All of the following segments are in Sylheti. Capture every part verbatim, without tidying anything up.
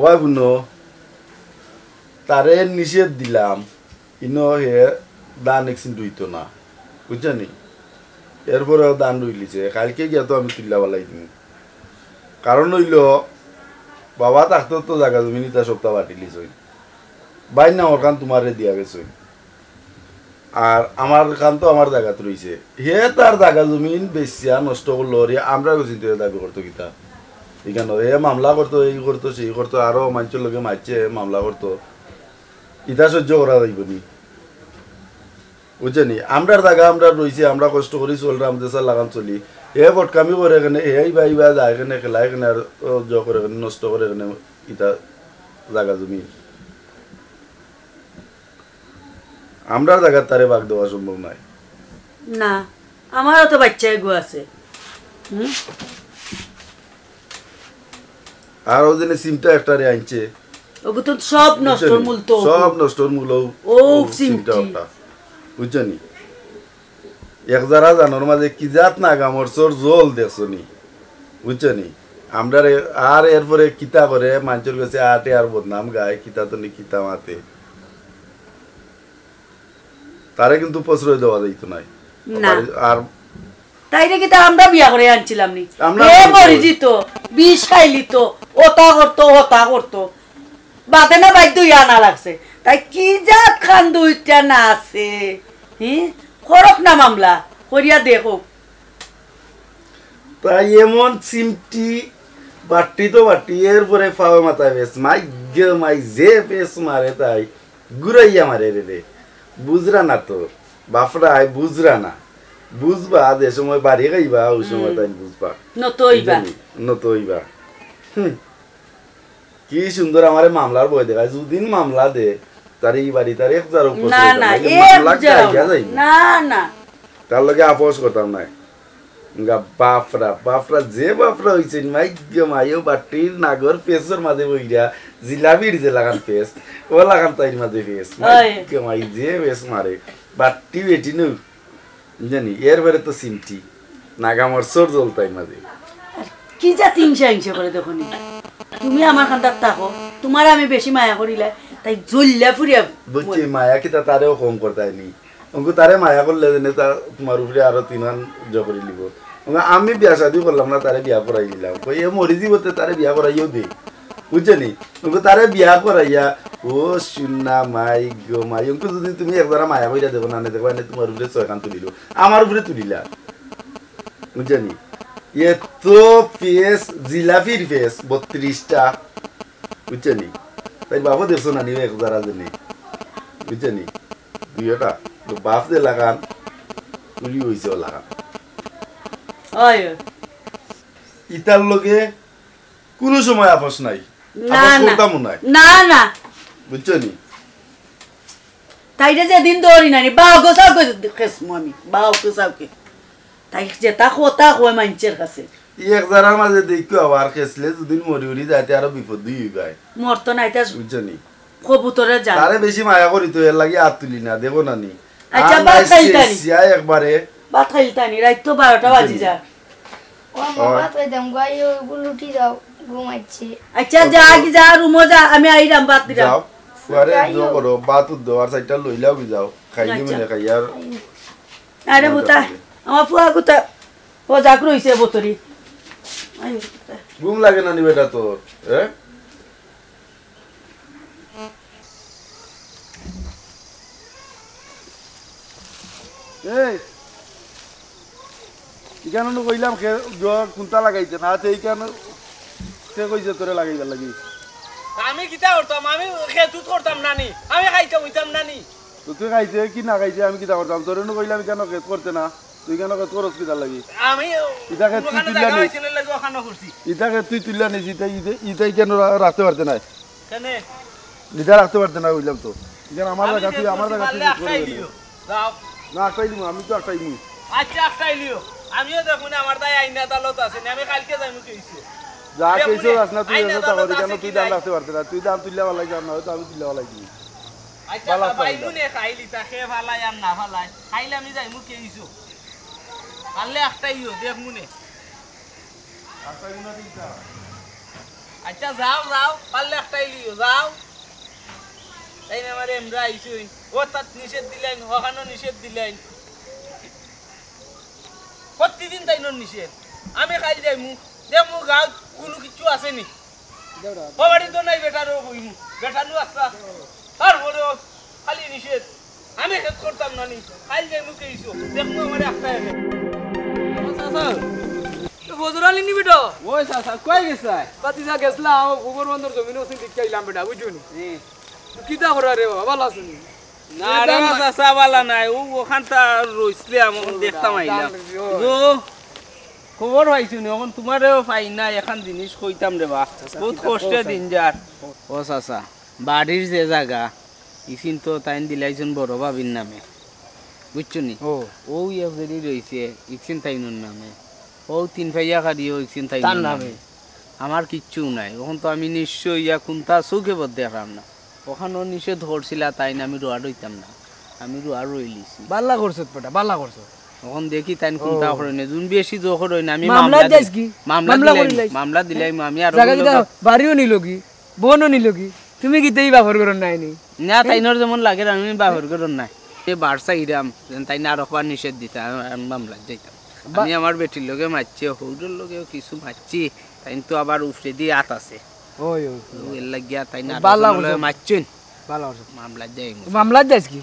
অয় হুনো, তারে নিষেধ দিলাম, ইনো হে ধান এক সিন্ট রুইতো না, বুঝছো নি? এরপরেও ধান রুইলিছে, কাইলকে গিয়া তো আমি তুলিয়া ফালাই দিমু। কারণ অইলো, বাবা থাকতে তো জাগা জমিন ইতা সবতা বাটিলিছইন, ভাইর নামর খান তুমারে দিয়া গেছইন। আর আমার খান তো আমার জাগাত রইছে। হে তার জাগা জমিন বেচিয়া নষ্ট করলো রে, আমরার গেছে দাবি করতো কিতা? ইখানো হে মামলা করতো, এই করতো, সেই করতো, আরো মানষর লগে মারছে, মামলা করতো। ইতা সহ্য করা যাইবো নি? বুঝছো নি? আমরার জাগা আমরার রইছে, আমরা কষ্ট করি চলরাম, যে চালান লাগান চলি। হে ফটকামি করে কেনে, হে ইবা ইবা যায় কেনে, খেলায় কেনে, আর ও জ করে কেনে, নষ্ট করে কেনে, ইতা জাগা জমিন। আমরার জাগাত তারে ভাগ দেওয়া সম্ভব নায়। না, আমারও তো বাইচ্চা এগু আছে। হুম? আর ও দিনে সিমটা একটা রে আনছে। ওগু তো সব বুঝছো নষ্টর নি? মূল তো ওগু। সব নষ্টর মূল ও, ও ও সিমটা সিমটি। ওটা। বুঝছো নি? এক জারা জানোর মাঝে কি জাত নাগা মরছর জল দেখছো নি? বুঝছো নি? আমরারে আর এরপরে কিতা করে মানষর গেছে আটে আর বদনাম গায়, কিতা তো নি কিতা মাতে। তারে কিন্তু প্রশ্রয় দেওয়া যাইতো নায়। না। আর তাইরে কিতা আমরা বিয়া করে আনছিলাম নি? আমরা হে বিয়া করে মরি যিত, বিষ খাইলিত, ওতা করতো, হতা করতো। বাদে না বাধ্য অইয়া আনা লাগছে। তাই কি জাত খান দুইটা না আছে? হি? করক না মামলা, করিয়া দেখো। তাই এমন চিমটি, বাট্টি তো বাট্টি, এরপরে ফাওয়ে মাথায় ফেস, মাই গে মাই যে ফেস মারে তাই। ঘুরাইয়া মারে রে রে। বুঝরা না তো। বাফরায় বুঝরা না। বুঝবা, যে সময় বাড়ি খাইবা, ওই সময় হুম। তাই বুঝবা। নত অইবা। বুঝলি? নত অইবা। হুম। কি সুন্দর আমারে মামলার বই দেখায়। যুদিন মামলা দে, তার এই বাড়ি, তার এক হাজার উপর না, চলে না, যাবে। এ মামলা বুঝে গাইয়া না। যাইব। না, না। তার লগে আপোষ করতাম নায়। গা বাফরা, বাফরা যে বাফরা অইছে, মাই গো মাই, ও বাট্টির নাগর ফেসর মাঝে বইরা, জিলাপির যে লাগান ফেস, ও লাগান তাইর মাঝে ফেস। মাই ওই। গো মাই, যে ফেস মারে, বাট্টি বেটি নু, জানি, এর বারে তো সিমটি, নাগা মরছর জল তাইর মাঝে। আর কি জাত হিংসা হিংসা করে দেখো নি? তুমি আমার কান্দাত থাকো, তুমারে আমি বেশি মায়া করিলাই, তাই জ্বলিয়া ফুরিয়া বুঝছি, মরি। মায়া কিতা তারেও কম করতায় নি। অঙ্কু তারে মায়া করলে যেনে তা তোমার উপরে আরো তিনহান জবরি লিব। অঙ্কু আমি বিয়া শাদি করলাম না, তারে বিয়া করাই দিলাম। কই এ মরি জীবতে তারে বিয়া করাইও দে। বুঝছো নি? অঙ্কু তারে বিয়া করাইয়া, ও সুন্না মাই গো মাই। অঙ্কু যদি তুমি একবারা মায়া কইরা দেখো না, দেখবা এনে তোমার উপরে ছয়খান তুলিল। আমার উপরে তুলিলা। বুঝছো নি? এত ফেস, জিলাপির ফেস, বত্রিশটা। বুঝছো নি? তাই বাবা দেখছো না নিও এক জারা জেনে। বুঝছো নি? দুইটা। তো বাপ যে লাগান, তুলি হইছে ও লাগান। ওই। ইতার লগে কোনো সময় আপোষ নাই। না, আপোষ না। করতামও নাই। না, না। বুঝছো নি? তাইরে যেদিন ধরি নানি, বাও গোসাও কে খেসমু আমি, বাও গোসাও কে। তাই যেতা কথা কয় মানষর কাছে। ই এক জারার মাঝে দেখো আবার খেসলে দুদিন মরি উরি যাইতে আরো বিপদ দুই হইবায়। মরতো না, এটা বুঝছো নি? কবুতরে যা। তারে বেশি মায়া করি তো এর লাগি আত তুলি না, দেখো না নি? আচ্ছা, আর ভাত নাই খাইতানি। শেষ, ইয়া একবারে। ভাত খাইতানি, রাইত তো বারোটা বাজি যা। ও আম্মা, ওই। ভাত খাইতাম গো, আইও, এগুলো উঠি যাও, ঘুমাইছে। আচ্ছা, যা, আগে যা, রুমো যা, আমি আইরাম, ভাত দিরাম। যাও, ফুয়ারে যাইও। জো করো, ভাত উদ্দো, আর সাইডটা লইলাও কি যাও, খাইলে আচ্ছা। মানে খাই আর আইও। আরে মজা বুতা, করবে। আমার ফুয়া গুতা, ও যাক রইছে বোতরি। আইও বুতা। ঘুম লাগে না নি বেটা তোর, হ্যাঁ? এই, ইখানো নু কইলাম খে-, জোয়া কুন্তা লাগাইতে না, তে ইখানো কে কইছে তোরে লাগাইবার লাগি? আমি কিতা করতাম? আমি খেতুত করতাম না নি? আমি খাইতাম হইতাম না নি? তো তুই খাইতে কি না খাইতে আমি কিতা করতাম? তোরে নু কইলাম ইখানো খেত করতে না। তুই কেন কত খরচ কিতার লাগি? আমি ইটাকে তুই কোনোখানে তুলিয়া জায়গা নিস। হয়েছিল লাগে ওখানে করছি। ইটাকে তুই তুলিয়া নিস, ইটা, ইটা, ইটা কেন রা-, রাখতে পারতে না? কেনে? ইটা রাখতে পারতে না, বুঝলাম তো। ইখান আমার আমি জায়গা, যে তুই আমার করছি জায়গা, তুই পারলে যে করে আটকাই দিলি। দিও। যাও। না, আটকাই দিমু, আমি তো আটকাই দিমু। আচ্ছা, আটকাই দিও। আমিও দেখুন আমার তাই আইন আদালত আছে না, আমি কালকে যাইমু কেসে। যা দেখুন কেসে যাস না, তুই আইন এসে তা আদালত করি, আছে কেন কি তুই ধান নাই। রাখতে পারতে না? তুই ধান তুলিয়া ফালাই যাস না, হয়তো আমি তুলিয়া ফালাই দিই। আচ্ছা, বালা তা পাইমু ফালাই নে খাইলি, তা খে ফালাই আর না ফালাই। খাইলে আমি যাইমু কেসে। পারলে আটকাইও, দেখমু নে। আটকাইমু না, ঠিক আছে। আচ্ছা, যাও, যাও, পারলে একটাই লিও, যাও। তাইন আমারে এমরা আইছইন, ও তাত নিষেধ দিলাইন, হখানো নিষেধ দিলাইন। প্রতিদিন তাইনর নিষেধ। আমি খাইল যাইমু, দেখমু গাঁওত কুনু কিচ্ছু আছে নি। ও বাড়ি তো নাই, বেটারও কইমু, বেটারও আস্তা। তারপরেও খালি নিষেধ। আমি খেত করতাম না নি, খাইল যাইমু কেইছো, দেখমু আমারে একটা একে। ও চাচা, এ ফজর আলী নি বেটা? ওই চাচা, কই গেছায়? বাতিজা গেছলাম, ও গোবর বন্দর জমিন ওসিন দেখতে আইলাম বেটা, বুঝছো নি? হুম। কিতা করা রে বাবা, ভালা আছো নি? না রে চাচা, ভালা নাই। ও ওখানতা রইছলাম, অখন দেখতাম আইলাম। ও, খবর পাইছো নি? অখন তুমারেও পাই না, এখান জিনিস কইতাম রে বা। বহুত কষ্টে দিন যার। ও চাচা, বাড়ির যে জাগা, ইছিন তো তাইন দিলাইছইন বড় ভাবির নামে, বুঝছো নি? ও। ও এক জেরি রইছে, ইছিন তাইনর নামে। ও তিন পাইয়া কাড়িও ইছিন তাইনর তার নামে। নামে। আমার কিচ্ছু নাই। অখন তো আমি নিঃস্ব ইয়া কুনতা চউখে বদ দেখরাম না। অখানো নিষেধ করছিলা তাইন আমি রোয়ার রইতাম না। আমি রোয়ার রইলিছি। ভালা করছত বেটা, ভালা করছত। অখন দেখি তাইন কুনতা ও। করইন। যুদি বেশি জোর করইন, আমি মামলা মামলা দিলাই। যাইস কি? মামলা মামলা দিলাই, করিলাই। মামলা দিলাই, আমি আরো জাগা কিতা বাড়িও নিলো কি? বনও নিলো কি? তুমি কিতা ই বাপর ঘরর নায় নি? না, তাইনর যেমন লাগে, আমি বাপর ঘরর নায়। এ বারসা ইরাম, যেন তাইন আরোকবার নিষেধ দিতা, আমি, আমি মামলাত যাইতাম। বা- আমি আমার বেটির লগে মাতছি, হউরর লগেও কিছু মাতছি, তাইন তো আবার উপরেদি আত আছে। ওই, ওই, ওই। এর লাগিয়া তাইন আরো বালা জনর লগে করছো। মাতছইন। বালা করছো। মামলাত যাইমু। মামলাত যাইস কি?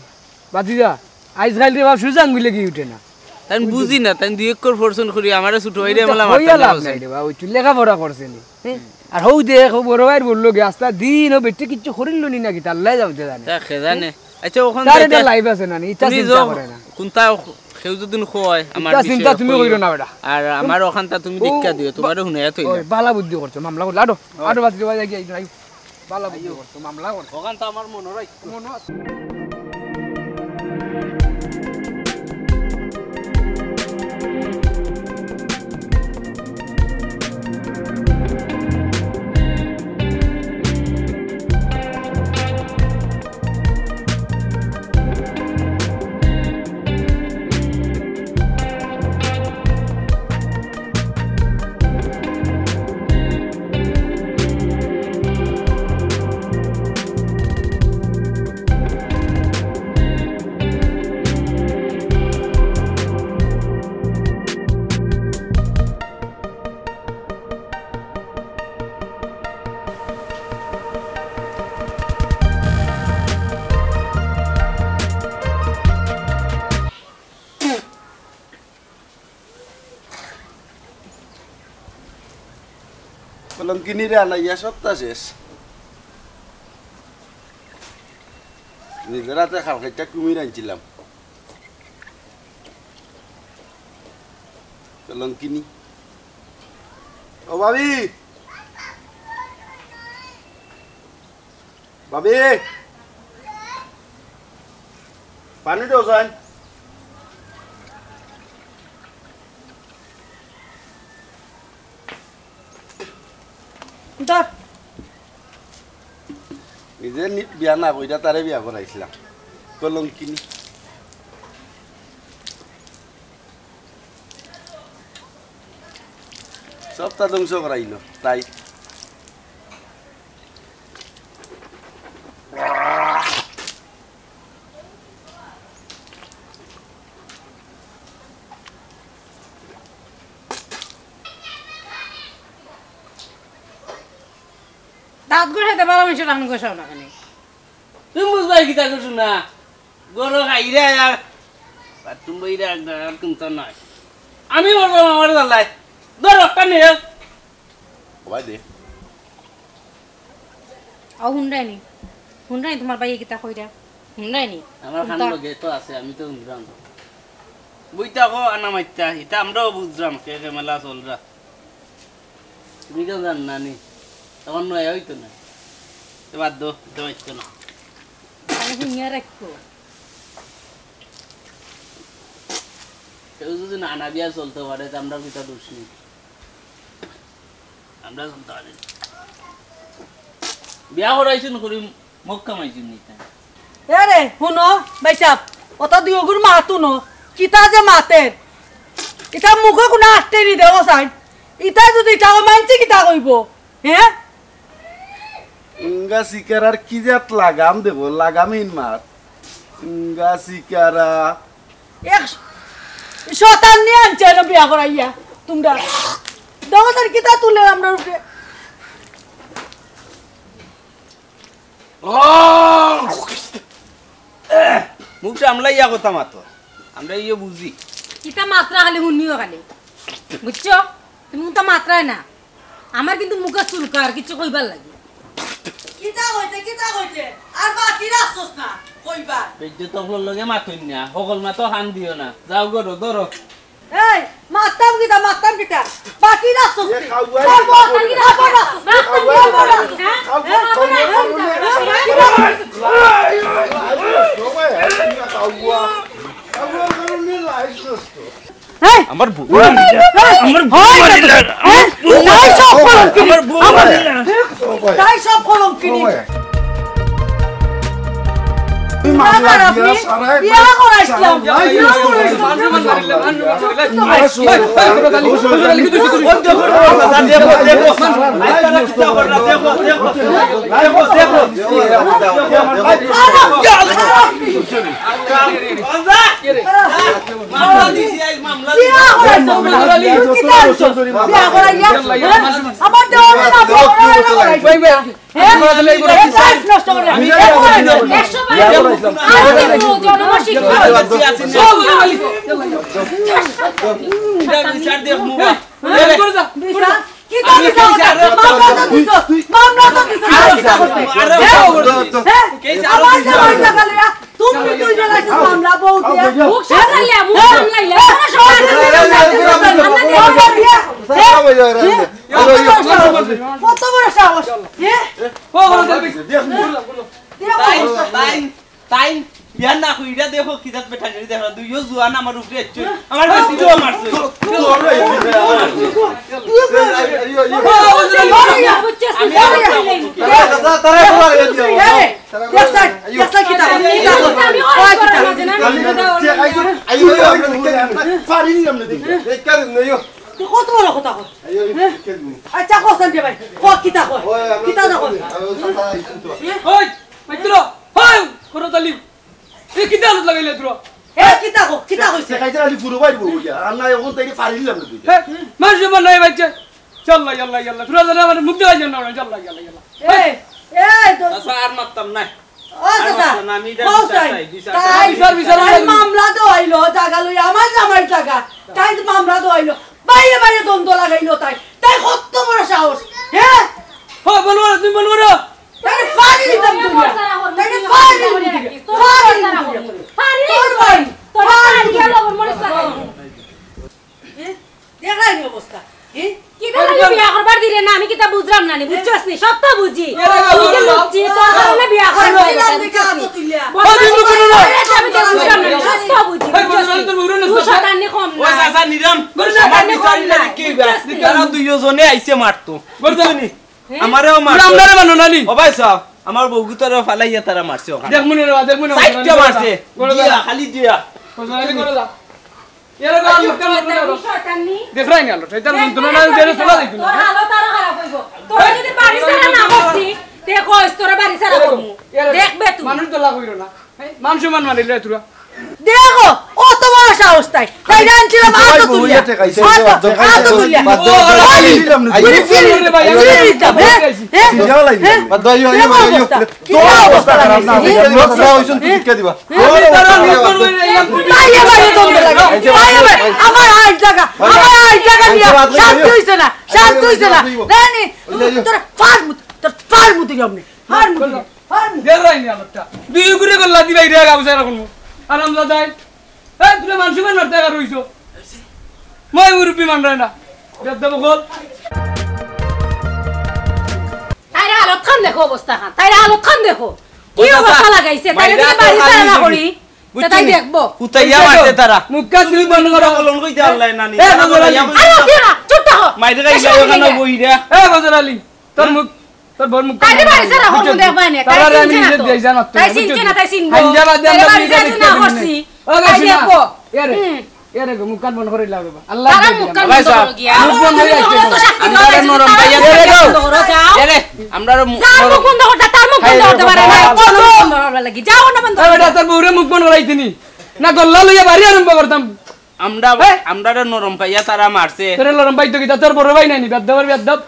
বাতিজা, আইজকাইল রে বাপ সুজা আঙ্গুলে কি উঠে না। তাইন বুঝি না, তাইন দুই অক্ষর পড়ছইন করি, আমারে ছোট ভাইরে তো মেলা কইয়া মাততা লাভ নাই। নাই রে বাপ, ওই তুই লেখাপড়া করছে নি, হ্যাঁ? আর হউ দেখ, ও বড় ভাইর বললো গি, আস্তা দিন ও বেটি কিচ্ছু করিল নি নাকি, তার লাই যাও তে জানে। তা খে জানে। আচ্ছা, অখন তার যাইতে এটা লাইভ আছে না নি, ইতা তুমি চিন্তা যাও, করে না। কুনতা কেউ যদি কয় আমার ইতা চিন্তা বিষয়ে তুমি কইও। কইরো না বেটা। আর আমার অখানতা তুমি ও, দেখা দিও, বা-, তুমারে হুনাইয়া থইলে। ওই, বালা বুদ্ধি করছো, মামলা করলে। আটো, আটো বাতিজা, বাতিজা গিয়া, আইও। বালা বুদ্ধি করছো, মামলা করছো। অখানতা আমার মনো রাখ। মনো আছে। কলঙ্কিনীরে আনাইয়া সপ্তাহ শেষ। নিজর আতে খাল খাইটা কুমির আনছিলাম। কলঙ্কিনী। ও ভাবি! ভাবি! পানি দেও চাইন। ধর। নিজে নি-, বিয়া না কইরা তারে বিয়া করাইছিলাম। কলঙ্কিনী। সবটা ধ্বংস করাইলো, তাই। দাঁত ঘষাইতে পারো, মানুষের রান ঘষাও না কেন? তুমি বুঝবায় কিতা করছো না? গরো খাইরা আর বাথরুম বইরা আর কুন্তা নাই। আমি বললাম আমার জ্বালায়। ধর, একটা নিয়ে। ভাই দে। ও হুনরায়নি? হুনরায়নি তুমার ভাইয়ে কিতা কইরা? হুনরায়নি? আমার কান হুনতা। লগে তো আছে, আমি তো হুনরাম। বইতা কো আনা মাইতা, ইতা আমরাও বুঝরাম, কে কে মেলা চলরা। তুমি কেন জান না নি? তখন নয়া হইতো না। তো বাদ দো, ইতা মাইতো না। আমি হুনিয়া রাখবো। কেউ যদি না, না বিয়া চলতে পারে, তো আমরা কিতা দোষ নেই। আমরা চলতে পারি। বিয়া করাইছুন করি, মক্কা মাইছুন নিতে। এ রে, হুনো, ভাইসাব, ওটা দুই অগুর মাত হুনো। কিতা যে মাতের। ইতা মুখো কুনা আটকে নি দেবো সাইন। ইতা যদি ইতা মানছি কিতা কইবো? হ্যাঁ? উঙ্গা শিকারার কি জাত লাগাম দেব, লাগামহীন মাত। উঙ্গা শিকারা। এক শতান নিয়া আনছে না বিয়া করাইয়া তোমরা। দোকান কিতা তুলে আমরা উপরে। মুখ সামলাইয়া কথা মাতো, আমরা ইয়ে বুঝি। কিতা মাতরা খালি হুনিও খালি, বুঝছো? তুমি তো মাতরায় না, আমার কিন্তু মুখে চুলকার কিছু কইবার লাগি। কিতা কইতে, কিতা কইতে? আর বাকি রাখছস না, কইবার। বেদ্য তকলর লগে মাতইন না, হকল মাতো হান দিও না। যাও গরো, ধরো। এই, মাততাম কিতা, মাততাম কিতা? বাকি রাখছস এ তুই। খাওয়াই খাওয়াই খাওয়াই রাখছস না, খাওয়াই খাওয়াই রাখছস না। খাওয়াই খাওয়াই খাওয়াই খাওয়াই খাওয়াই। এই! আমার বউ। এই! আমার বউ। এই! মারিলা। এই! তাই সব কলঙ্কিনী। আমার বউ আমার মারিলা। তাই সব কলঙ্কিনী। তুই মামলা খারাপ দিয়া নি? সারাই বিয়া করাইছিলাম। বিয়া করাইছিলাম। দেখো, দেখো, দেখো। খারাপ। মামলা দিছি, আইজ মামলা বিয়া দিছি। করাইছো না? কিতা আনছো? বিয়া করাইয়া? হ্যাঁ? আমার দেওয়ারে না, বিয়া করাইয়া না করাইছো? হ্যাঁ? আমার life নষ্ট করে রাখি। আমি একশো বার বিয়া করাইছো। আজ দেখো, জনমত শিক্ষা। চল, চল, চল। বিচার। কিতা বিচার? মামলা তো দিছো, মামলা তো দিছো। আরো, আরো, হ্যাঁ? আরো, আমার জামাই টাকা লইয়া তুমি দুইজন আইছো মামলা বউ দিয়া। মুখ সামলাইয়া, মুখ সামলাইয়া। কত বড় সাহস? হ্যাঁ? তাইন, তাইন, তাইন, বিয়া না কইরা দেখো, কি জাত বেটা গেড়ি দেখো, দুইও জুয়ান আমার উপরে আইছে। আমার বেটিরেও মারছে। তুই কত বড় কথা কর? আচ্ছা, কস না রে ভাই, ক, কিতা কয়? কিতা না কয়? ওই, মাইত্র, ওই, করো তালি। এ, কিতা হালত লাগাইলে তোরা? এ, কিতা কো, কিতা কইছে? দেখাইছে খালি ফুরো ভাই বউ ইয়া। আর না, এখন তাইরে ফাড়ি দিলাম না তুই। এ, মানুষ আমার নাই বাচ্চা। ইয়াল্লা, ইয়াল্লা, ইয়াল্লা। তোরা জানা মানে মুখ দেখাই না, ইয়াল্লা, ইয়াল্লা, ইয়াল্লা। এ, এ, তো চাচা, আর মারতাম না। ও আর চাচা, মারতাম না, আমি এটা কও বিচার চাই। চাই, বিচার তাই, চাই। বিচার, বিচার, তাই বিচার। মামলা দেওয়াইলো, জাগা লই আমার জামাইর জাগা। তাই মামলা দেওয়াইলো। বাইরে বাইরে দ্বন্দ্ব লাগাইলো তাই। তাই কত বড় সাহস? হ্যাঁ? হ, বলবো না, তুমি বলবো না। তাইরে ফাড়ি দিতাম তুই। তাইরে ফাড়ি দিতাম তুই। ফাড়ি দিতাম তুই। ফাড়ি দিতাম তুই। তোর ফাড়ি দিতাম। এ? দেখলাই নি অবস্থা? এ? কিতা লাগি বিয়া করবার দিলে না? আমি কিতা বুঝলাম না নি, বুঝছস নি? সব তো বুঝি। এ, তুই যে বুঝছি, তোর কারণে বিয়া করার আমি লাগে। আমি তো বুঝলাম না নি, সব তো বুঝি, বুঝছস নি? তুই শয়তানি কম না। ও চাচা নিরাম, তুই শয়তানি কম না। কি বিয়া? তারা দুইজনে আইছে মারতো। বুঝছস নি? হ্যাঁ? আমারেও মারতো। আমরারে মানো না নি? ও ভাই সাহেব, আমার বউগুতারে ফালাইয়া তারা মারছে ওখানে। দেখ মনে রে, দেখ মনে রে। চাইরটা মারছে। জিয়া, খালি জিয়া। এরা তো আর মুখটা মারবে না। দেখরাই না, আল্লাহ, এটা যন্ত্রণা না, এটা চলা যাইতো না। তোর হালত আরো খারাপ হইব। তোরা যদি বাড়ি ছাড়া না করছি, তে কইস, তোরা বাড়ি ছাড়া করমু। দেখবে তুই। মানুষ তো লাভ হইল না। হ্যাঁ? মান সম্মান মারিলে তোরা। দেখো, অত বড় সাহস তাই। তাই জানছিলাম, আতো তুলিয়া। আতো, আতো তুলিয়া। বাদ দাও, বাদ দাও, বাদ দাও, বাদ দাও। ফিরি, ফিরি, ফিরি দিতাম, হ্যাঁ? হ্যাঁ? বাদ দাও, ইয়ো, ইয়ো, দেখো ইয়ো, ইয়ো। অবস্থা। কি অবস্থা খারাপ না, হ্যাঁ? দেখো, ইয়ো, ইয়ো, ইয়ো। বাইরে, বাইরে দ্বন্দ্ব লাগে। বাইরে, বাইরে। আমার আইজ জাগা, আমার আইজ জাগা নিয়া শান্তি হইছে না, শান্তি হইছে না। জানি, তোর ফার মুত, তোর ফার মুত গিয়ে আপনি, ফার মুত গিয়ে, ফার মুত। দুই ঘুরে গল্লা দিবাই রে, গাবু সারা কোন। আরাম দাদাই। এই, তুই মানুষ মারতে আর রইছো। মই মুরব্বি মানরায় না। বেদ্দা বকল। তাইর হালত খান দেখো, অবস্থা খান। তাইর হালত খান দেখো। কি অবস্থা লাগাইছে? তাইরে যদি বাড়ি ছাড়া না করি, তে তাই দেখবো। হুতাইয়া মারছে তারা। মুখটা তুমি বন্ধ করো। কলন কইতে আল্লাহ নানি। এ, বজরালি। আরে, দিও না, চুপ থাকো। মাইরে গাইলে ওখানে বইরা। এ, বজরালি, তোর মুখ, তোর বউর মুখ তাইরে বাড়ি ছাড়া করবো, দেখবায় না। তাই চিনছে না তো। তাই চিনছে না, তাই চিনবো। তাইরে বাড়ি ছাড়া না করছি। তাই দেখবো। এ রে। হুম। এরে গো, মুখ কান বন্ধ করি লাও বাবা। আল্লাহ তারা মুখ কান বন্ধ করো গিয়া। মুখ বন্ধ করি লাও। আমরারে নরম পাইয়া তারা মুখ বন্ধ করো, যাও। এরে, আমরারে মু-, যার মুখ বন্ধ করতে, তার মুখ বন্ধ করতে পারে না। চলো, বন্ধ করার লাগি। যাও না বন্ধ এ বেটা, তোর বউরে মুখ বন্ধ করাইতে নি। না, গল্লা লইয়া বাড়ি আরম্ভ করতাম। আমরা, এই! আমরারে নরম পাইয়া তারা মারছে। তোরে নরম পাইতো কিতা, তোর বড় ভাই নাইনি, বেদ্দবর বেদ্দব।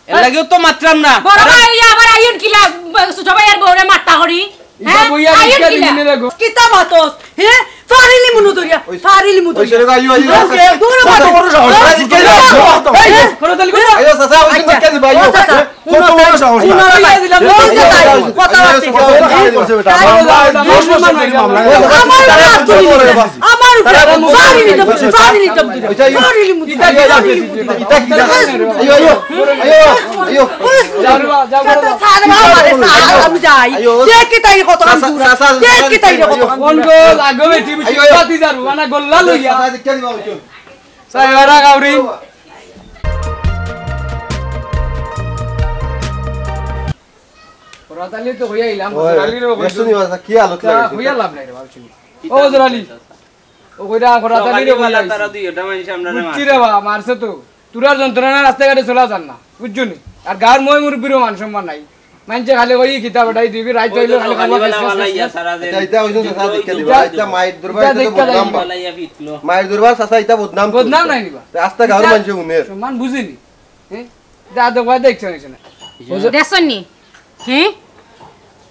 এর লাগিও তো মাতরাম না। বড় ভাই আবার আইন কিলা, ছোট ভাই আর বউরে মারতা করি? ইটা হ্যাঁ? বইয়া আইন কিলা? কিতা মাতস? হ্যাঁ? ফারিলি মুনু ধরিয়া, ওই, ফারিলি মুনু ওই ধরিয়া। ছেলেটা আইও, আইও, আইও। দূর কত বড় সাহস? এই, এই, এই, এই, করো তালি করো। আইও, চাচা, ওই আচ্ছা। কে দিবা, আইও। ও চাচা, কত বড় সাহস? উনো তাই, উনো তাই, কথা বার্তা। আমার উপরে, আমার উপরে, ফারিলি মুনু, ফারিলি মুনু। আইও, আইও, আইও, আইও। যাও রে বা, যাও রে বা। ছাড় বা, আমারে ছাড়, আমি যাই। আইও। দেখ কি তাই কত কাম চাচা, দূর। চাচা, দেখ কি তাই রে কত কাম কোন দূর। গো লাগো বেটি, বেটি, আইও, আইও। বাতি যারু, মানে গল্লা লইয়া। চাচা, দেখে দিবা, ওই তো। সাইবারা গাউরি। ওরা তাহলে তো হইয়া আইলাম, ওই, আলির ওখানে দেখছো নি, চাচা, কি হালত তা লাগাইছে? হইয়া লাভ নাই রে, ভাবছি। ও জোরালি। ও কইরা, করা জানি রে, সকালবেলা কইরা তারা আইছে। দুইটা মানুষ আমরা বুঝছি মারছে। রে বা, মারছে তো। তোরার যন্ত্রণা রাস্তাঘাটে চলা যার না, বুঝছো নি? আর গাঁওর ময় মুরব্বিরও মান সম্মান নাই। মানষে খালি কই কিতা বেটা, দুই রাইত হইলো খালি খাওয়া সকালবেলা খেস খেস বালা খেস ইয়া খেস। সারা দিন এটা, এটা হইছে তো সারা দেখে দিবা। এটা মায়ের দরবার, এটা তো দেখে বদনাম দিবা। বা। বালা ইয়া ফিটলো। মায়ের দরবার চাচা, এটা বদনাম বদনাম তো। নাই নি বা। তে আস্তা গাঁওর এটা মানষে উনের। সম্মান বুঝিনি। হ্যাঁ? যা দেখবা দেখছো না, কিছু না। দেখছো নি? হ্যাঁ?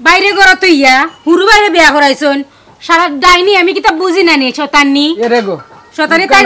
বাইরে ঘর তো ইয়া, হুরু বাইরে বিয়া করাইছইন। সারা ডাইনি আমি কিতা বুঝি না নি, শতানি। এরে গো। শতানি তাই,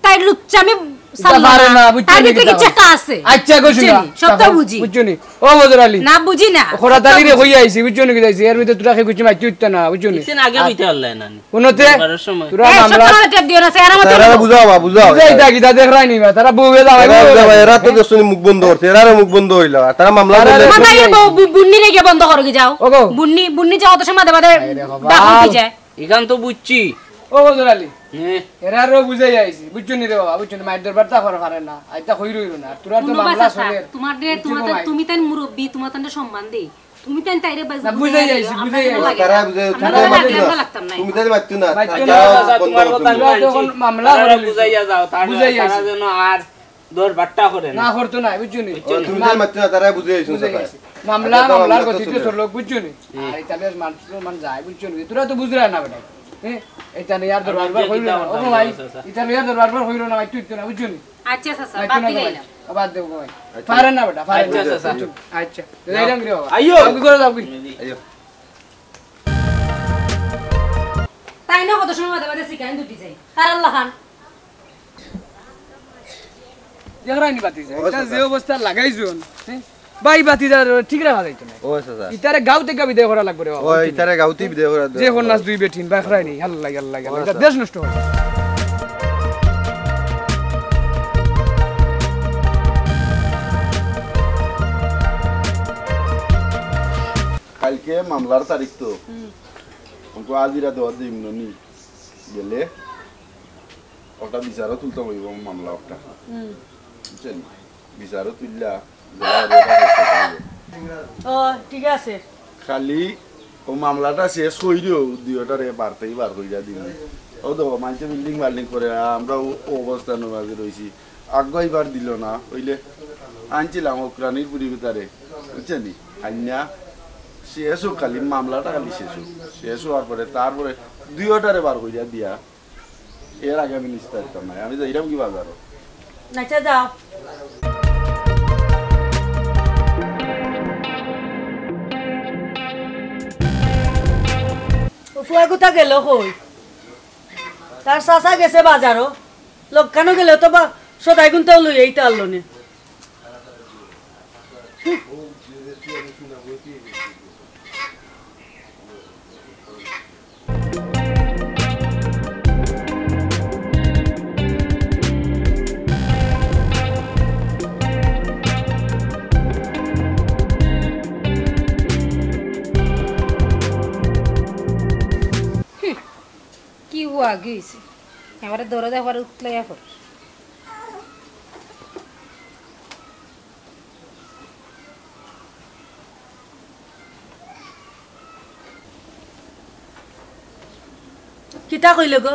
তাই লুচ্চামি ইতা পারে না, বুঝছো তার নি ভিতরে কিতা কিছু একটা আছে। আচ্ছা, গো, বুঝছো নি? সব তো বুঝি। বুঝছো নি? ও বদর আলী। না, বুঝি না। খরা তালি রে কই আইছি, বুঝছো নি কি আইছি? এর ভিতরে তোরা কে কিছু মাইতে উঠতে না, বুঝছো নি? কিছু আগে আর কইতে পারলে না নি। কোনোতে? দরবারের সময়। তোরা এ, মামলা সব মামলা টেপ দিও না, চেহারা মতো তারা বলো। বুঝাও বা, বুঝাও। বুঝাই থাকি, তা দেখ রাই নি বা, তারা বউ হয়ে যাওয়া এরা গো। বুঝাও বা, এরা তো দেখছো নি মুখ বন্ধ করছে, এরা মুখ বন্ধ হইলা, তারা মামলা তারা করলে মাথা ইয়ে বউ-, বু-, বুন্নি রেগে বন্ধ করো কি যাও? ওগো। বুন্নি, বুন্নি যে অত সময় দেবা দে, আরে বাবা। ডাকুন কি যায়? ইখান তো বুঝছি। ও বদর আলী। হ্যাঁ। এরারও বুঝাই আইছি, বুঝছো নি রে বাবা, বুঝছো নি? মায়ের দরবার তা করে পারে না, আইতা কই রইল না, তোরা তো কোনো মামলা বাসা চলের। তোমার রে, বুঝছো তোমার তো, ভাই? তুমি তাই মুরব্বি, তোমার তাই সম্মান দেই। তুমি তাই তাইরে বাস না, বুঝাই বুঝাই আইছি, আইও। বুঝাই আইছি। তারা বুঝাই, আমরা তুমি তাই লাগলে মাতছো আমরা না। লাগতাম নাই। তুমি তাই মাতছো না। মাতছো না। তারা তোমার কথা তারা মাতছো। যখন মামলা তারা করে লইছো। বুঝাইয়া যাও, তারা, বুঝাই তারা আইছি। যেন আর দরবারটা করে না। না, করতো না, বুঝছো নি? ও, তুমি তাই মাতছো না, তারাই বুঝে আইছো, বুঝে চাচা। আইছি। মামলা, আচ্ছা, মামলার কথা গতিতে তো চললো, বুঝছো নি? হুম। আর ইতালে মানুষ তো মানে যায়, বুঝছো নি? তোরা তো বুঝরা না বেটা। হ্যাঁ? এটা নিয়ে আর দরবার কইলো না। ও ভাই, এটা নিয়ে আর দরবার কইলো না, ভাই, তুই তো না, বুঝছো নি? আচ্ছা, চাচা, ভাই, বাদ তো না, দিলাম। ও, বাদ দেবো, ভাই। আচ্ছা। পারে না বেটা, পারে না। আচ্ছা, চাচা। আচ্ছা, আচ্ছা। যাও। যাইলাম রে বাবা। আইও। যাও, কি করে যাও, কি? আইও। তাই না, কত সময় বাদে বাদে শিখাই দুটি যাই। তার আল্লাহ খান। দেখরায়নি ভাতিজা, ও ইটা চাচা। যে অবস্থা লাগাইছইন, হ্যাঁ? ভাই ভাতিজা ঠিক রাখা যাইতো না। ও চাচা। ইতারে গাঁও থাকি বিদায় করা লাগবো রে বাবা, ও, বুঝছো নি? ইতারে গাঁও থাকি বিদায় করা যে দরকার। হন্যাস দুই বেটিন, ভাই রায়নি, হাল্লাই, হাল্লাই, হাল্লাই। ওটা চাচা। দেশ নষ্ট করে। কালকে মামলার তারিখ তো। হুম। ওকে আজিরা দেওয়া দিম নি। গেলে ওটা বিচারও তুলতে হইব মামলা ওটা। হুম। বুঝছেন? বিচারও তুললা, গেলে আর ওটা করতে হইব। ও, ঠিক আছে। খালি ও মামলাটা শেষ কইরেও দুইটারে বাড়তেই বার কইরা দিন। ও তো মানষে বিল্ডিং বাল্ডিং করে, আমরা ও, ও অবস্থার মাঝে রইছি। আগুয়াইবার দিল না, অইলে আনছিলাম ও প্রাণীর পুরি ভিতরে, বুঝছেন নি? আইনা শেষ হোক খালি, মামলাটা খালি শেষ হোক। শেষ হওয়ার পরে, তারপরে দুইটারে বার করিয়া দিয়া, এর আগে আমি নিস্তার দিতাম না। আমি যাইরাম কি বাজারো? আচ্ছা, যাও। ও ফুয়া কোথা গেল কই? তার চাচা গেছে বাজারো। লক্ষানো গেলে তো বা সদাই গুনতেও লইয়া ইতা আনলো নে। হুম, কি ওয়া গেছে? আমারে দরজা পরে উতলাইয়া পড়ে। কিতা কইলে গো?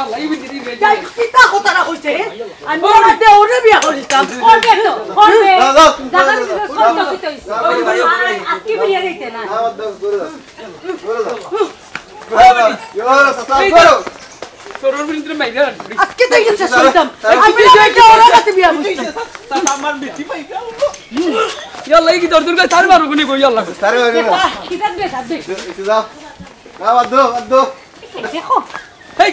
আল্লাহ, এই বিয়ে দিন রে। তাই কিতা কথাটা কইছে? আমি আমার দেওরে বিয়া করিতাম। করবে তো, করবে। যাও, যাও, তুমি জাগার যাও, ভিতরে যাও, সব যাও, দোষী তো হইছে। যাও, যাও, যাও। আর আজকে বিয়া দিতে না। যাও, যাও, ঘুরে যাও। ঘুরে যাও। ঘুরে যাও। ইয়ো, চাচা, এই ঘুরো। সরোর ভিতরে মাইরা আনবি। আজকে তো এই শেষ করতাম। আমি আমার দেওরের কাছে বিয়া বসতাম। চাচা, আমার বেটি পাইবে। ইয়াল্লা, এই কি দর দর করে তার মারো গুনি গো, ইয়াল্লা। তারে মারো না। কিতাব দে, কিতাব দে। একটু যাও। না, বাদ দাও, বাদ দাও। দেখো। হেই,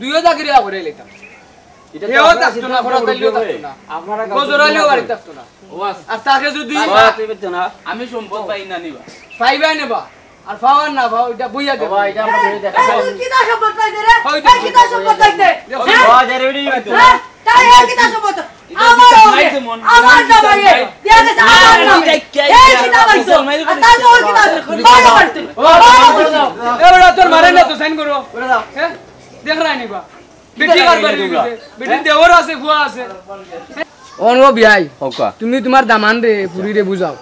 দুইও চাকরি করে লইতাম। এটা তো হেও আপনারা থাকতো না, সিদ্ধান্ত করাত আলীও থাকতো না। আপনারা কাউকে বজর আলীও বাড়িত থাকতো না। ও আচ্ছা। আর তাকে যদি আচ্ছা, তুমি তো না। আমি সম্পদ পাই না নিবা। পাইবায় নেবা। আর পাও আর না পাও, এটা বইয়া দেখো। বাবা, এটা আমরা বইয়া দেখো। এই, তুই কিতা সম্পদ পাইতে রে? এই, এই, কিতা সম্পদ পাইতে? দেখো। হ্যাঁ? বাবা, যারে ওইটাই হইতো। হ্যাঁ? তাই এই কিতা সম্পদ? আমার ওরে, আমার জামাই, দিয়া গেছে, আমার জামাই। এই কিতা পাইছো? আর তার বউর কিতা পাইছো? বাবা, বাবা। এ বেটা, তোর মারে না তো, সাইন করো। হ্যাঁ? দেখ রায় নিবা। বেটি কারবারি অইগেছে। বেটির দেওর আছে, ফুয়া আছে। অনো বিয়াই, হক্কা। তুমি তুমার দামানরে, ফুরিরে বুঝাও।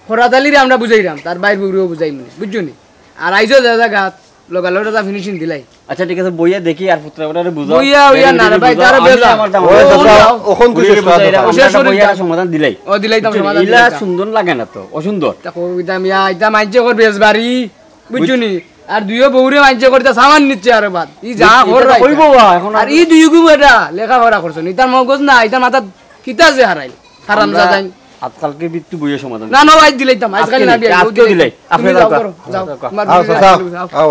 করাত আলীরে আমরা বুঝাইরাম, তার ভাইর বউরেও বুঝাইমু নি, বুঝছো নি? আর আইজও যে জাগাত লগালগ একটা finishing দিলাই। আচ্ছা, ঠিক আছে, বইয়া দেখি আর পুত্রা ওটারে বুঝাও। বইয়া, ওইয়া না রে ভাই, তারে বুঝাও। তারে আমি বুঝাও। আমার দামানরে বুঝাও। অখন তো ফুরিরে শেষ করা বুঝাইরাম, দরকার। আমরা শেষ একটা করি বইয়া দিতাম। সমাধান দিলাই। ও, দিলাইতাম বুঝছো নি? সমাধান ইলা দিলাইতাম। সুন্দর লাগে না তো, অসুন্দর। দেখো, ইতা মিয়া, ইতা মাইনষে কর বেশ বাড়ি। বুঝছো নি? আর দুইও বউরে মাইনষে করিতা সামান নিচ্ছে আরো বাদ। ই যা বুঝছো, কর এটা ভাই কইবো ইতা। বা, এখন আর আর ই দুইগু বেটা লেখাপড়া করছো নি, ইতার মগজ না, ইতার মাথাত কিতা যে হারাইল, হারাম আমরা জাদাইন। আজকালকে বিট্টু বইয়ে সমাধান। না, না, আইজ দিলাইতাম, আজকাল আজকে না, নি, বিয়া, আজকে ওই দিলাই। দিলাই। আপনি তুমি যাও, যাও, করো, যাও। যাও। তোমার আও, বিয়া যাও, যাও। আও।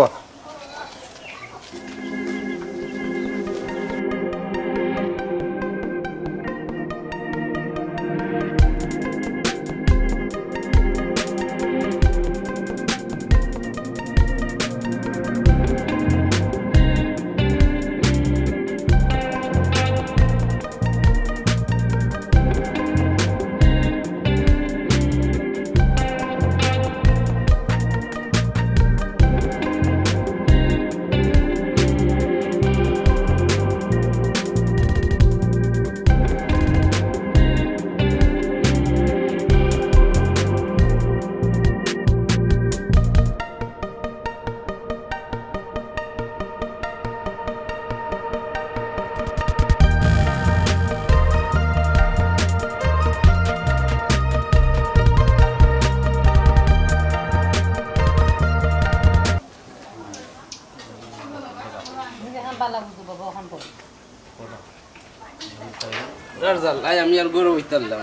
আর জ্বালায় আমি আর গরম হইতাম না।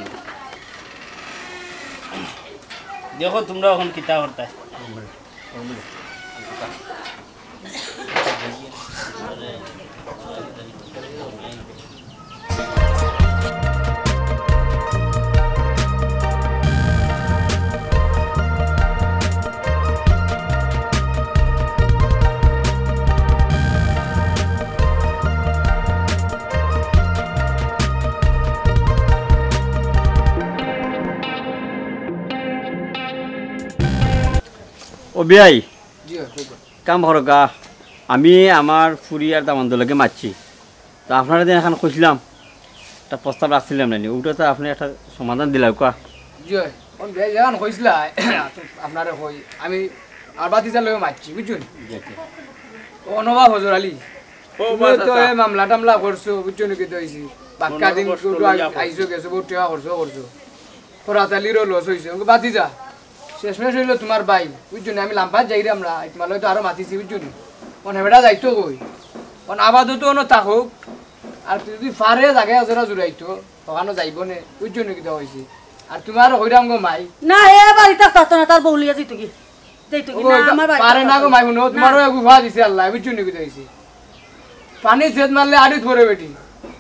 দেখো, তোমরা এখন কিতা করতায়? ও বিয়াই, জি, অয়, কউক্কা। কাম করউক্কা, আমি আমার ফুরি আর দামান্দর লগে মাতছি। তা আপনারে যে অখন কইছিলাম, একটা প্রস্তাব রাখছিলাম না নি, ওটা তো আপনি একটা সমাধান দিলাউক্কা। জি অয়, অখন বিয়াই যেখান কইছিলা, আপনারে কই, আমি আর ভাতিজার লগে মাতছি, বুঝছইন? জি, জি। ও নবাব হজর আলী, ও, তুমি তো বাস, আচ্ছা। এ মামলা টামলা করছো, বুঝছো নি কিতা অইছে? বাক্কা মনে দিন করছো, কেউ লইয়া আইছো গেছো, বহুত টেকা খরচ করছো। করাত আলীরও লস অইছে। ওগো ভাতিজা, শেষমেশ অইলো তুমার ভাই, বুঝছো নি? আমি লাম্বাত যাইরাম না, তুমার লগে তো আরো মাতিছি, বুঝছো নি? অখন হেবেটা যাইতো কই? অখন আপাতত অনো থাকউক, আর তুই যদি পারে জাগা আজরা জুড়াইতো, অখানো যাইবো নে, বুঝছো নি কিতা অইছে? আর তুমার কইরাম গো মাই। না, হে বাড়িত থাকতো না, তার বউ লইয়া যাইতো কি? যাইতো কি? ও, না, এটা আমার বাড়িত পারে না গো থাকতো মাই, হুনো, না। তুমারও এগু ফুয়া দিছে আল্লায়, বুঝছো নি কিতা অইছে? পানি ছেদ মারলে আড়িত পড়ে বেটি।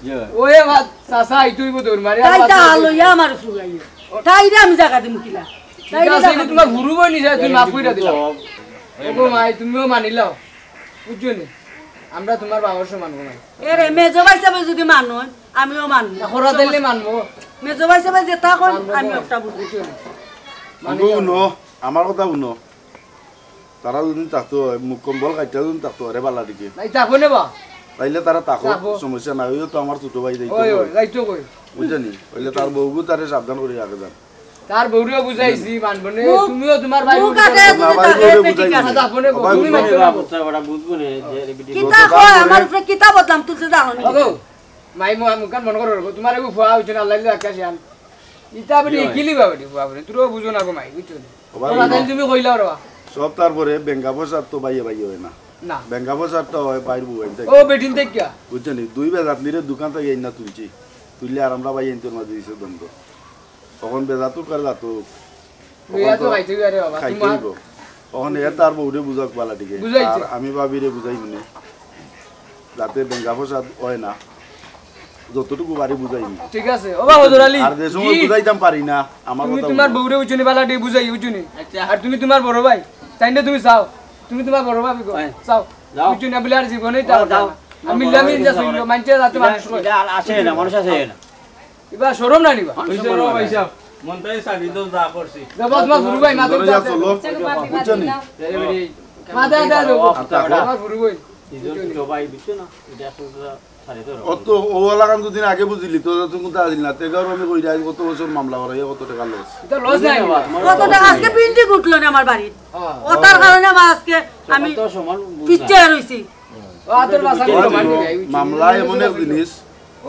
ইয়ে। ওয়ে বা-, চাচা, আইতে অইবো দৌড় মারি, আর তাই বাদ তা বাদ লইয়া আমার ফুরাইও। তাইরে আমি জাগা দিমু কিলা? ঠিক তাইরে আছে, জাগা এগু দিমু। তুমার হুরু বইন হিসাবে তুমি মাফ কইরা দিলাও। ও গো মাই, তুমিও মানিলাও। বুঝছো নি? আমরা তুমার বাবার সমান গো মাই। এরে, মেজো ভাই হিসাবে যদি মানইন, আমিও মানমু। না, করাত আলীয়ে মানবো। মেজো ভাই হিসাবে যেতা কইন, মানবো আমি গো। ওটা বুঝি। বুঝছো নি? আঙ্গু হুনো, আমার কথা হুনো। তারা যদি থাকতো, মুখ কম্বল খাইতে যদি থাকতো, আরে বালা দিকে। নাই, থাকবো নে বা। তাইলে তারা থাকো, থাকবো। সমস্যা নাই, ওইও তো আমার ছোট ভাই, যাইতো ওই, কই। ওই, যাইতো কই। বুঝছো নি? অইলে তার বউগু তারে সাবধান করি রাখে দেন। তার বউরেও বুঝাইছি, মানবো নে, মুখ, তুমিও তুমার ভাই মুখ বউরে আগে বুঝাও। যদি না, ভাই থাকে, বউরে তে ঠিক বুঝাইনি। আছে। থাকবো নে, ভাই তুমি বউরে মানছো না। বুঝাও। বুঝছো, ওরা বুঝবো নে, যে রে বিটি কিতা বউরে কয়, আমার উপরে কিতা বদনাম তুলছে জানো নি? ওগো, মাই মো-, মুখখান মনে করো, তুমার এগু ফুয়া অইছে না, আল্লাহ দিলে একটা শিয়ান। ইতা বেটি ইয়ে। কিলিবা বেটি ফুয়া বেটি, তুমিও বুঝো না গো মাই, বুঝছো নি? ও ভাই, ওরা হুনো। তাইলে তুমি কইলাও রে বা। সব তারপরে বেঙ্গা পয়সার তো বাইয়ে বাইয়ে অয় না। না। বেঙ্গা পয়সার তো অয় বাইর বউ আনতে। ও বেটিন দেখিয়া। বুঝছো নি? দুই বেজাত নিরে দোকান থাকি আইনা তুলছি। তুললে আর আমরা ভাইয়াইন্তর মাঝে দিছে দ্বন্দ্ব। অখন বেজাত অউক আর জাত অউক। লইয়া অখন তো তো খাইতে অইবো রে বাবা, খাইতে তুমার অইবো। অখন এ তার বউরে বুঝাউক বালা দিকে। বুঝাইছে। আর আমি ভাবিরে বুঝাইমু নে। যাতে দাঙ্গা ফসাদ অয় না, যতটুকু পারি বুঝাইমু। ঠিক আছে। ও বা হজর আলী, আর যে সময় বুঝাইতাম পারি না, আমার তুমি কথা তুমার বুঝো। বউরে বুঝছো নি, বালা ডি বুঝাই, বুঝছো নি? আচ্ছা। আর তুমি তুমার বড় ভাই, তাইলে তুমি যাও। তুমি তুমার বড় ভাই গো, হ্যাঁ। যাও। যাও। বুঝছো নি, বুলে আর জীবনে ইতা যাও, করবা যাও। না। আর মিল্লা মিল যা চললো, মানষে যাতে মানুষ কয়। ইটা আর আসে না, মানুষ আসে না। ইবা শরম না নিবা। মানুষ মনে হয়। মনটাই সারি তো যা করছি। যাও, বাস, বাস, গুরু ভাই, মাথা ধরে যা চলো, বুঝছো নি? মাথা, মাথা, মাথা। আর থাকো। আমার গুরু ভাই। ইজন ছোট ভাই, বুঝছো না? ইটা এখন তো সারি তো অত ওলা কাম দুদিন আগে বুঝিলি তো, তুই কোনটা আসিল না, তেগার আমি কই যাই, কত বছর মামলা করাই, কত টাকা লস। ইটা লস নাই নিবা। কত টাকা আজকে বিল্ডিং উঠলো না আমার বাড়ির। ওটার কারণে আমার আজকে আমি তো সমান বুঝ না। পিছিয়ে রইছি। ও আতর বাসা মামলা এমন এক জিনিস,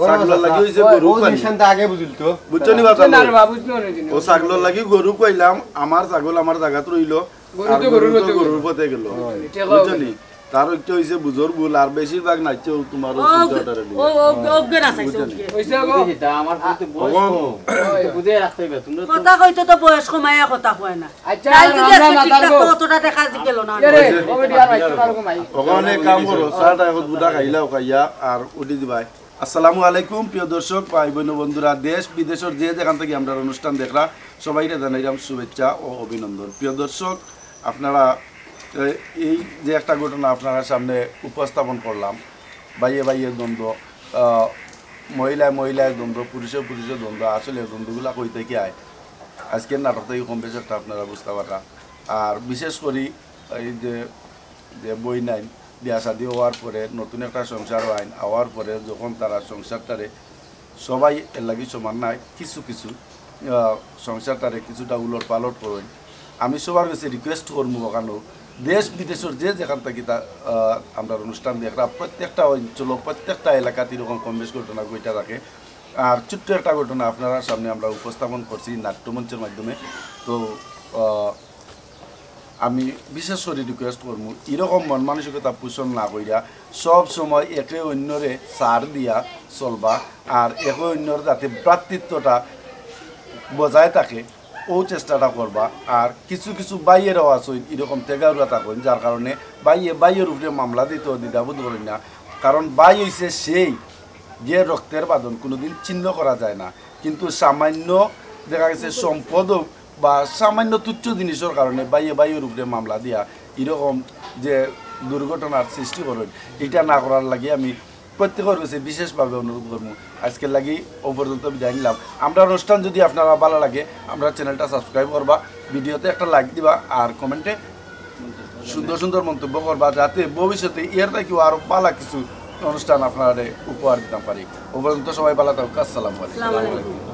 ছাগলর লাগি অইছে গরু পানি। আগে বুঝিল তো। বুঝছো নি কথা? না রে বাবু, বুঝছো না জিনিস। ও ছাগলর লাগি গরু কইলাম, আমার ছাগল আমার জাগাত রইলো, গরু আর তো গরুর গরু তো মতো। গরুর পথে গেল। ঠিক আছে। বুঝছো নি? তার একটা অইছে বুঝর ভুল, আর বেশিরভাগ নাচছে ও তোমার ওই ও- চিন্তাধারা নিয়ে। ও- ও- অজ্ঞান আছে, বুঝছো নি? অজ্ঞান। কইছে গো। বুঝি তা আমার কিন্তু বয়স তখন কম। একটু বুঝে রাখতে হইবে। তোমরা তো কথা কইতে তো বয়স কমাইয়া কথা কয় না। আচ্ছা, তাই যদি আমরা আজকে মাতাল ঠিকঠাক গো। তো অতটা দেখা গেল না। এ রে, ও বেটি আর মাইতো পারবো মাই। ওখানে কাম করো, চা টা এখন দুটা খাইলাও, খাইয়া আর উঠি দিবাই। আসসালামু আলাইকুম প্রিয় দর্শক, ভাই বোন, বন্ধুরা, দেশ বিদেশর যে যেখান থাকি আমরার অনুষ্ঠান দেখরা, সবাইরে জানাইলাম শুভেচ্ছা ও অভিনন্দন। প্রিয় দর্শক, আপনারা, এ, এই যে একটা ঘটনা আপনারার সামনে উপস্থাপন করলাম, ভাইয়ে ভাইয়ে দ্বন্দ্ব, আহ, মহিলায় মহিলায় দ্বন্দ্ব, পুরুষে পুরুষে দ্বন্দ্ব, আসলে দ্বন্দ্বগুলা কই থাকি আয়, আজকের নাটক থাকি কম বেশ একটা আপনারা বুঝতা পাররা। আর বিশেষ করি এই যে, যে বইনাইন বিয়া শাদী অওয়ার পরে, নতুন একটা সংসার অইন, অওয়ার পরে যখন তারা সংসারটারে, সবাই এর লাগি সমান নায়, কিছু কিছু, আহ, সংসারটারে কিছুটা উলট পালট করইন। আমি সবার কাছে রিকোয়েস্ট করমু, ওখানো দেশ বিদেশর যে যেখান থাকি তা, আহ, আমরার অনুষ্ঠান দেখরা, প্রত্যেকটা অঞ্চল, প্রত্যেকটা এলাকাত এরকম কম বেশ ঘটনা ঘইটা থাকে। আর ছোট্ট একটা ঘটনা আপনারার সামনে আমরা উপস্থাপন করছি নাট্যমঞ্চের মাধ্যমে। তো, আহ, আমি বিশেষ করি রিকোয়েস্ট করমু, এরকম মন মানসিকতা পোষণ না কইরা সব সময় একে অন্যরে ছাড় দিয়া চলবা, আর একে অন্যর যাতে ভ্রাতৃত্বটা বজায় থাকে, ও চেষ্টাটা করবা। আর কিছু কিছু ভাইয়েরাও আছইন এরকম তেগাউরা থাকইন, যার কারণে ভাইয়ে ভাইয়ের উপরে মামলা দিতেও দ্বিধাবোধ করইন না, কারণ ভাই অইছে সেই যে রক্তের বাঁধন কোনোদিন ছিন্ন করা যায় না, কিন্তু সামান্য দেখা গেছে সম্পদ হোক বা সামান্য তুচ্ছ জিনিসর কারণে ভাইয়ে ভাইয়ের উপরে মামলা দিয়া এরকম যে দুর্ঘটনার সৃষ্টি করইন, এটা না করার লাগি আমি প্রত্যেকের কাছে বিশেষভাবে অনুরোধ করমু। আজকের লাগি ও পর্যন্ত বিদায় নিলাম। আমরার অনুষ্ঠান যদি আপনারা ভালা লাগে, আমরার চ্যানেলটা সাবস্ক্রাইব করবা, ভিডিওতে একটা লাইক দিবা, আর কমেন্টে সুন্দর সুন্দর মন্তব্য করবা, যাতে ভবিষ্যতে এর থাকিও আরো ভালা কিছু অনুষ্ঠান আপনারারে উপহার দিতাম পারি। ও পর্যন্ত সবাই ভালা থাকুক। আসসালামু আলাইকুম। আসসালামু আলাইকুম।